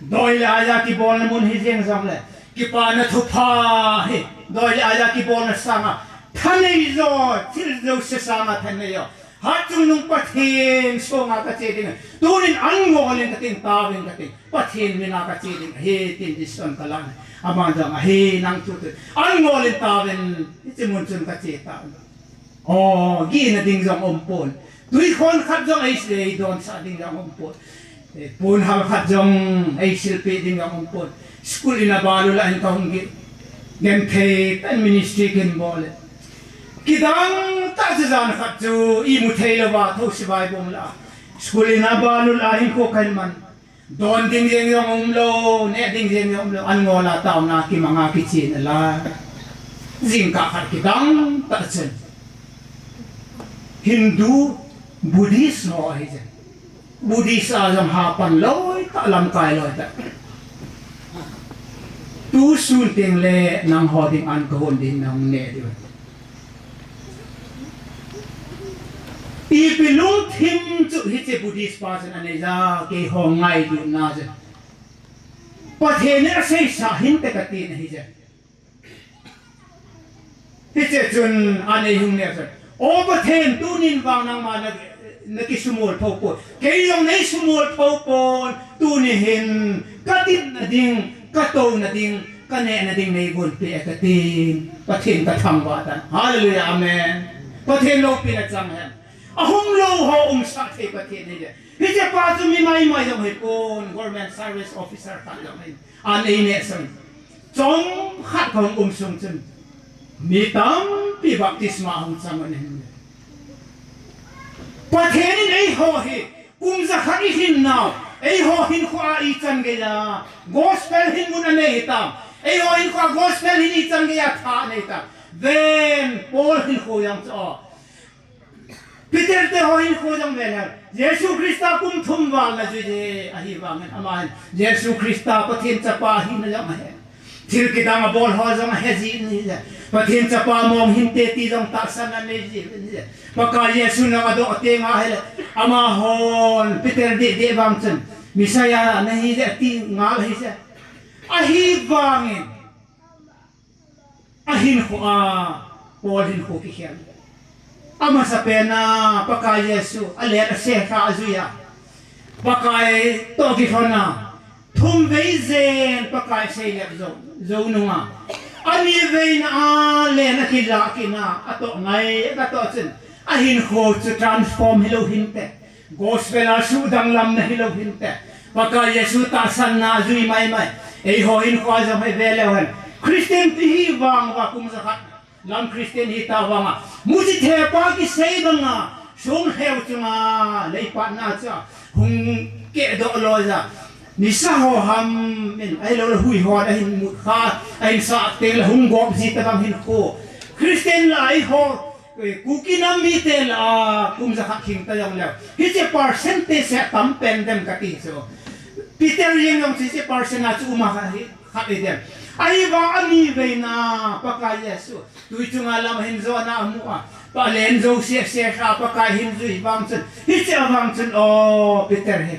doi le aija kibolna mun hi jeng jongle, kipana thupha hi doi le aija kibolna sanga thanei jo, thil jouse sanga thanei jo, hatchungnung Pathen songa kache ding. Tunin an ngol in katin, taovin katin, Pathen mina kache ding ahi tin decision kalan. Aman jong ahi, nang thu tu an ngol in taovin, hiche mun chun kache ta. O, gihna ding jong umpon. Tuikhon khat jong ei, eidonsah ding jong umpon. Eh, ponhal khat jong eisilpeh ding jong umpon. School in a balul a hin kahung gih. Genthei tah in ministry kahin bol e. Kidang tah chu jan khat chu imu thei louva thosivai bom lah a school in a balul a hinkho kahin man. Don ding jeng jong umlou, neh ding jeng jong umlou, an ngol a taona kimanga kichen a la. Jingkah khat kidang tah chun Hindu, Buddhist ho ahi je. Buddhist a jong hapan loi tah, lamkai loi tah. Tusun teng le nangho ding an kahon ding, nahung neh diu. Ipi lungthim chu hiche Buddhist pa chun anei ja, keiho ngailutna chu. Pathen in aseisah hinte katin ahi je. Hiche chun anei hung neh chun, O Pathen, tunin vang nangma na, nakisumol tho pon. Kei jong neisumol tho pon, tuni hin kadinna ding, katouna ding, kanehna ding neigonpeh e katin, Pathen kathangvah tan. Hallelujah, amen. Pathen loupina chang hen. Ahung lou ho umsah thei Pathen ahi le. Hiche pa chu mi maimai jong hipon, government service officer khat jong ahi. An eineh sung. Chomkhat kahung um sung chun mi tampi baptisma ahung chang un ahi. Pathen in eiho hi kum jakhat ilhin nau, eiho hinkho a ichan geiya gospel hin mun anei hitam. Eiho hinkho a gospel hin ichan geiya tha anei tam. Ven, Paul hinkho jong chu, Peter te ho hinkho jong ven hen. Jesu Christa kum thum val ana jui je, ahivangin aman Jesu Christa Pathen chapa ahina jong ahe. Thil kidang abol ho jong ahe jin ahi je. Pathen chapa mong hinte ti jong tahsan anei jin ahi je. Pakai Jesu nang adoh teng ahile, amahon Peter deh deh vang chun, Messiah nahi je ati ngal ahi je. Ahivangin ahinkho a, Paul hinkho kikhel. Amasapen a Pakai Jesu alen ase kha ajui a, Pakai toh kilhon a, thum vei jen Pakai seilep jou, jou nunga, ani veina a alen akilah kit a, atoh ngai, atoh chun ahinkho chu transform hilou hinte. Gospel a sudanglamna hilou hinte. Pakai Jesu tahsanna ajui maimai. Eiho hinkho a jong hi veleu hen. Christian ti hi vang uva kum jakhat lam Christian hita vanga, muchi thepa kisei banga, song lheu chunga leipatna chu hung kehdoh loi ja. Nisa ho ham in, ahilouleh hui ho ahin mut kha, ahin sah teng le hung gop ji tabang hinkho. Christian lai ho, eh, Kuki nam mite lah a kum jakhat hing ta jongleu, hiche percentage hi atam pen dem kati chu. Peter jeng jong hiche percent a chu um ahi, khat ahi dem. Ahivang ani veina Pakai Jesu tui chunga lam ahin jona amu a, Palen jo sese sa Pakai hin jui vang chun, hiche a vang chun, o, Peter hi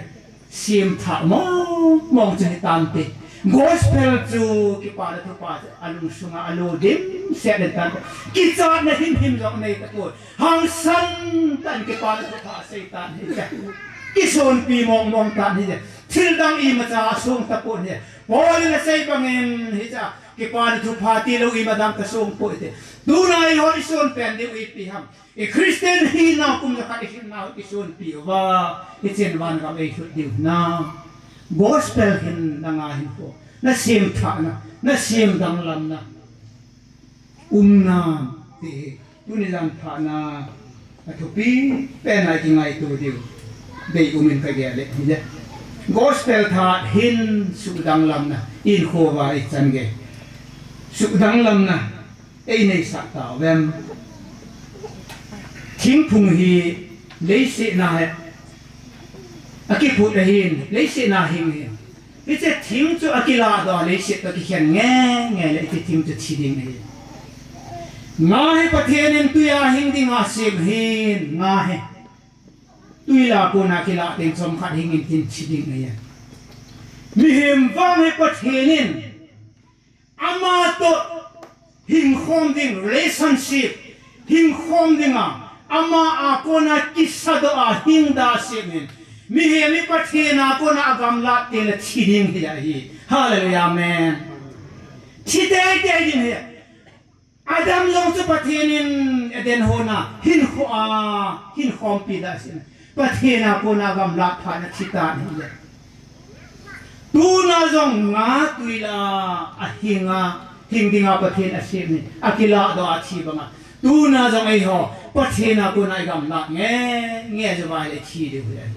semthah mong mong chu hitante. Gospel chu Kipana Thupha chu alungsunga alo dimset in tante. Kichatna himhim jong nei tapoi. Hangsan tah in Kipana Thupha asei tan hiche. Kisonpi mong mong tan hiche. Thil dang imacha asong tapon hiche. Paul in asei bangin hiche. Kipana Thupha tilou imadang kasong poi te. Tuna eiho ison pen diu ipi ham. I Christian hina kum jakhat ihinna kisonpi uva, hichen vangam eilhut diu na. Gospel hin nanga hinkho, na semthahna, na semdanglamna umnam ti hi tuni jan phatna athupi pena kingaito diu deium in kagel e hile. Gospel tha hin sudanglamna, hinkho uva ichan gei sudanglamna eineisah tauvem? Thingphung hi leiset na hi akiphut ahin, leiset na hing ahin. Hiche thing chu akilahdoh a leiset toh kikhen nge nge le hiche thing chu thi ding ahi. Nga hi Pathen in twi a hing dinga asem ahin, nga hi twi lah a kona kilah teng chomkhat hing intin thi ding ahi. Mihem vang hi Pathen in ama toh hingkhom ding relationship, hingkhom dinga ama a kona kisadoh a hing da asem in. Mihem hi Pathen a kona agamlat teng le thi ding hi ahi. Hallelujah, amen. Thi teitei ding hi. Adam jong chu Pathen in Eden hon a hinkho a, hinkhompi da asem in. Pathen a kona gamlat phat in athi tan ahile. Tuna jong nga twi lah a hinga, hing dinga Pathen asem in, akilahdoh a athi banga. Tuna jong eiho Pathen a kona igamlat nge nge jouva ile thi diu ahi.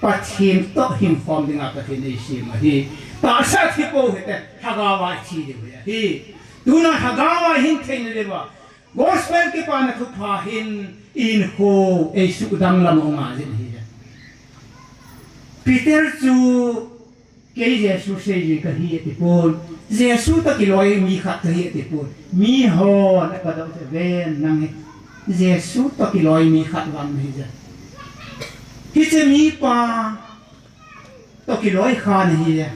Pathen toh hingkhom dinga Pathen in eisem ahi. Tahsa thi pou hite, lhagao a ithi diu ahi. Tuna lhagao a ihin theina diuva Gospel Kipana Thupha hin hinkho eisudanglam u nga jin ahi. Peter chu kei Jesu seijui kahi ati pon, Jesu toh kiloi mi khat kahi ati pon. Mihon apadoh chu ven nang hi Jesu toh kiloi mi khat vang nahi je. Hiche mipa toh kiloi khat nahi je.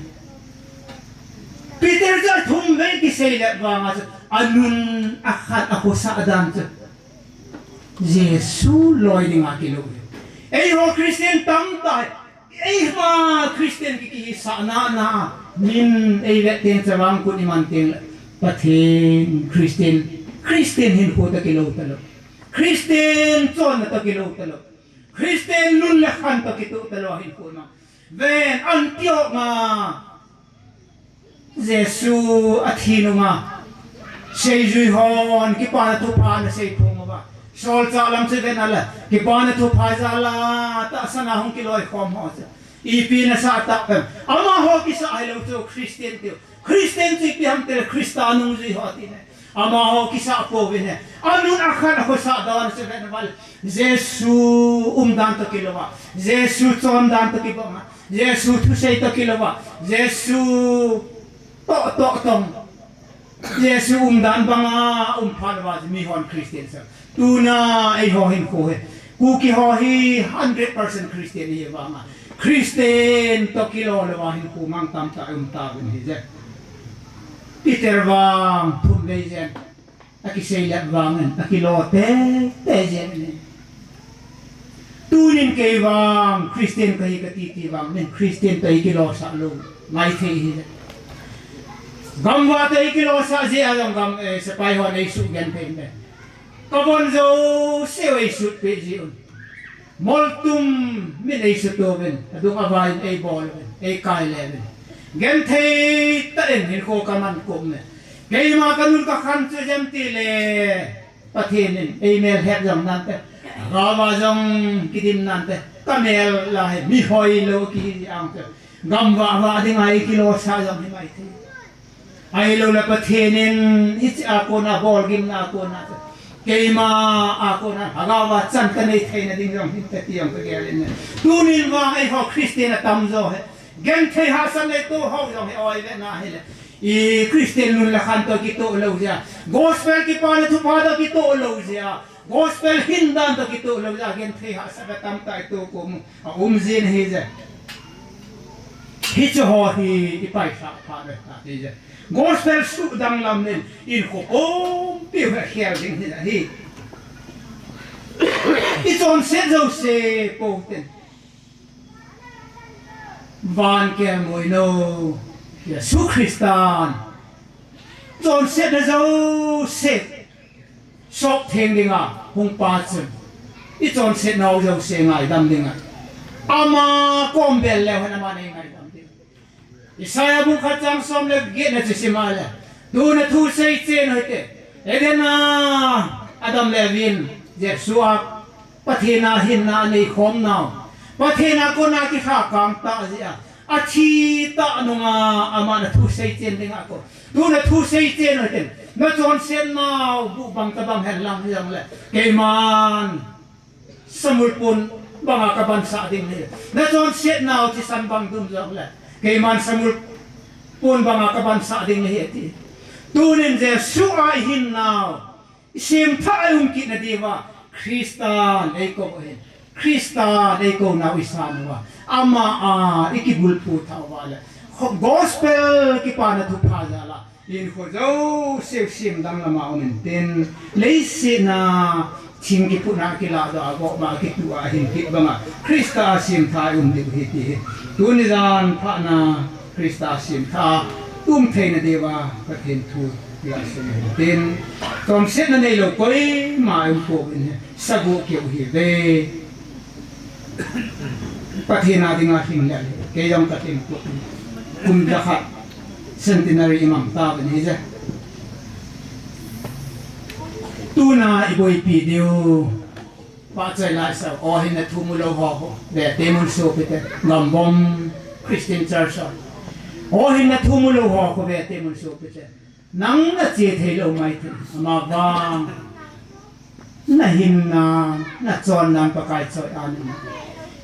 Peter chu athum vei kisei le vanga chu anun akhan akhosah dan chu Jesu loi dinga kilou hi. Eiho Christian tamtah hi. Eima Christian ki, kihisah nana, min eivet teng chavang kut iman teng le, Pathen, Christian, Christian hinkho toh kilou talou. Christian chonna toh kilou talou. Christian nun le khan toh kitoh talou hinkho na. Ven, Antioch a Jesu athi nunga seijui hon Kipana Thupha ana seiphong uva. Solchah lam chu ven ale, Kipana Thupha jal a tahsan a hung kiloikhom ho chu ipi nasah tah pem. Amaho kisah hilou chu Christian tiu. Christian chu ipi ham tile Christa nungjui ho tina. Amaho kisah pouvin ahi. Anun akhan akhosah dan chu ven uva le, Jesu umdan toh kilouva, Jesu chondan toh kibanga, Jesu thusei toh kilouva, Jesu toh toh tong, Jesu umdan banga um phat uva mihon Christian sa. Tuna eiho hinkho hi, Kuki ho hi hundred percent Christian ihi vanga, Christian toh kilou louva hinkho mang tamtah um tauvin ahije. Peter vang thum vei jen akisei let vangin akilou teitei jeng in ahi. Tunin kei vang Christian kahi kati ti vangin Christian toh kilou sah lou ngai thei ahile. Gamvah toh kilou sah jeh a jong gam, eh, sepai hon eisugenthei in, ka von jouse eisutpeh jeh un. Moltum min eisuto uvin, adung avai in eibol uvin, eikaile uvin. Genthei tah in hinkho kaman kop in. Keima kanun kakhan chu ijemtile Pathen in eimel het jong nante, gava jong kidim nante, kamel la hi mi hoilou kihi jeh a chu. Gamvah vah dinga eikilou sah jong hi maithei. Ahilouleh Pathen in hiche a kona bolgimna a kona chu, keima a kona lhagao a chan kanei theina ding jong hinte ti jong kagel in ahi. Tunin vang eiho Christian atamjo hi genthei hahsat nei to ho jong hi oi ve na hile. I Christian nun le khan toh kitoh lou jeh a, Gospel Kipana Thupha toh kitoh lou jeh a, Gospel hin dan toh kitoh lou jeh a genthei hahsatna tamtah itoh kum a um jin ahije. Hiche ho hi ipaisah phat le ta ahije. Gospel sudanglam nin hinkho pumpi u hi akhel ding ahi. Ichonset jouse pou hiten. Van kelngoi nou Jesu Christan chonsetna jouse sop theng dinga hung pa chun, ichonsetnau jouse ngaidam dinga, ama kom bel leu hen aman eingaidam ding. Isaiah bung khat chang som le get na chu sim a le, tuna thu seichen u hite. Eden a Adam le Evi in Jesu a Pathen a hinna anei khom nau, Pathen a kona kikhakang tah jeh a, athi tah nunga aman athu seichen dinga akou. Tuna thu seichen u hiten, nachonsetnau buh bang tabang hen lang hijongle, keiman samul pon banga kabansah ding ahi. Nachonsetnau thisan bang dum jongle, keiman samul pon banga kabansah ding ahi ati. Tunin Jesu a ihinnau isemthah a ium kitna diuva Christan eikou u ahin, Christan eikou nau isan uva, ama a ikibulphu thah uva le, gospel kipana thupha jal a hinkho jouse u semdang lama um intin, leiset a thing kiphutna a kilahdoh a, gopma a kitu a ahin kit banga Christa a semthah a ium diu ahi ti hi tuni jan phatna Christa a semthah a um theina diuva Pathen thu iga sei u hitin, chonsetna neilou koima um pouvin ahi, sagoh keu hiuve. Pathen a dinga hing le, kei jong kating kum jakhat centenary imang tauvin ahije. Tuna iboipi diu, pahchoi laisau, o hinna thu mulou ho khu vete mun sopite, Gambom Christian Church ho. O hinna thu mulou ho khu vete mun sopite. Nang nache theilou maithei, amavang nahinna, nachonna Pakai choi ahi.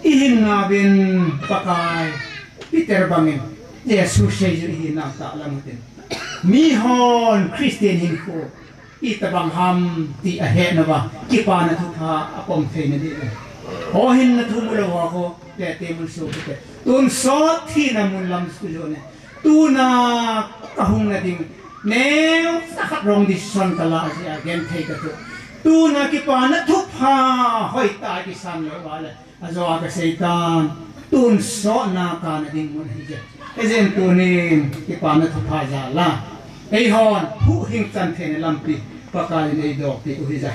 Ihinna uvin Pakai Peter bangin, Jesu seiju ihinna tahlang utin, mihon Christian hinkho itobang ham ti ahetnauva kipana thupha apom theina diu ahi. O hinna thu mulou ho khu vete mun sopite. Tonsot thina mun lam suh jone. Tuna kahungna ding neocha khat wrong decision kalah jeh a genthei kato. Tuna kipana thupha hoitah a kisan lou uva le, ajo a kaseitan, tonsotna kana ding mun ahije. Hijeh in tunin kipana thupha jal a, eihon huhhing chan theina lampi Pakai in eidohpeh u ahije.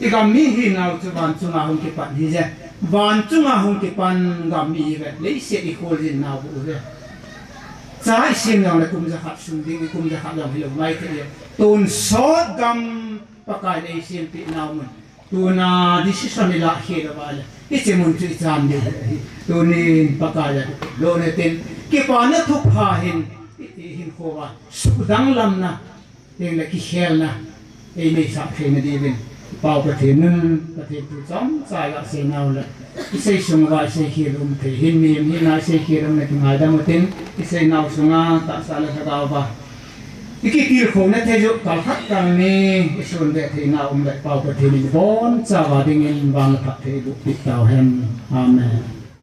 Igam mi hinau chu van chunga hung kipan ahije. Van chunga hung kipan gam mi ihiuve, leiset ikholjin nau bou uve. Cha isem jongle kum jakhat sung ding, kum jakhat jong hilou maithei e. Tonsot gam Pakai in eisempeh nau mun, tuna decision ilah khel uva le, hiche mun chu ichan diu ahi. Tunin Pakai a kipuilo utin, kipana thupha hin i, ihinkho uva sudanglamna, tengle kikhelna eineisah theina diuvin, Pau Pathen in, Pathen thu chomcha iga seinau le, isei sung uva isei khel um thei hin, mihem hina isei khel umna kingaidam utin, iseinau sunga tahsa le lhagao uva ikitilkhouna thei joh, kalkhat kalni isunbeh theina um le, Pau Pathen in ibonchauva dingin vang le phatthei eibohpeh tauhen. Amen.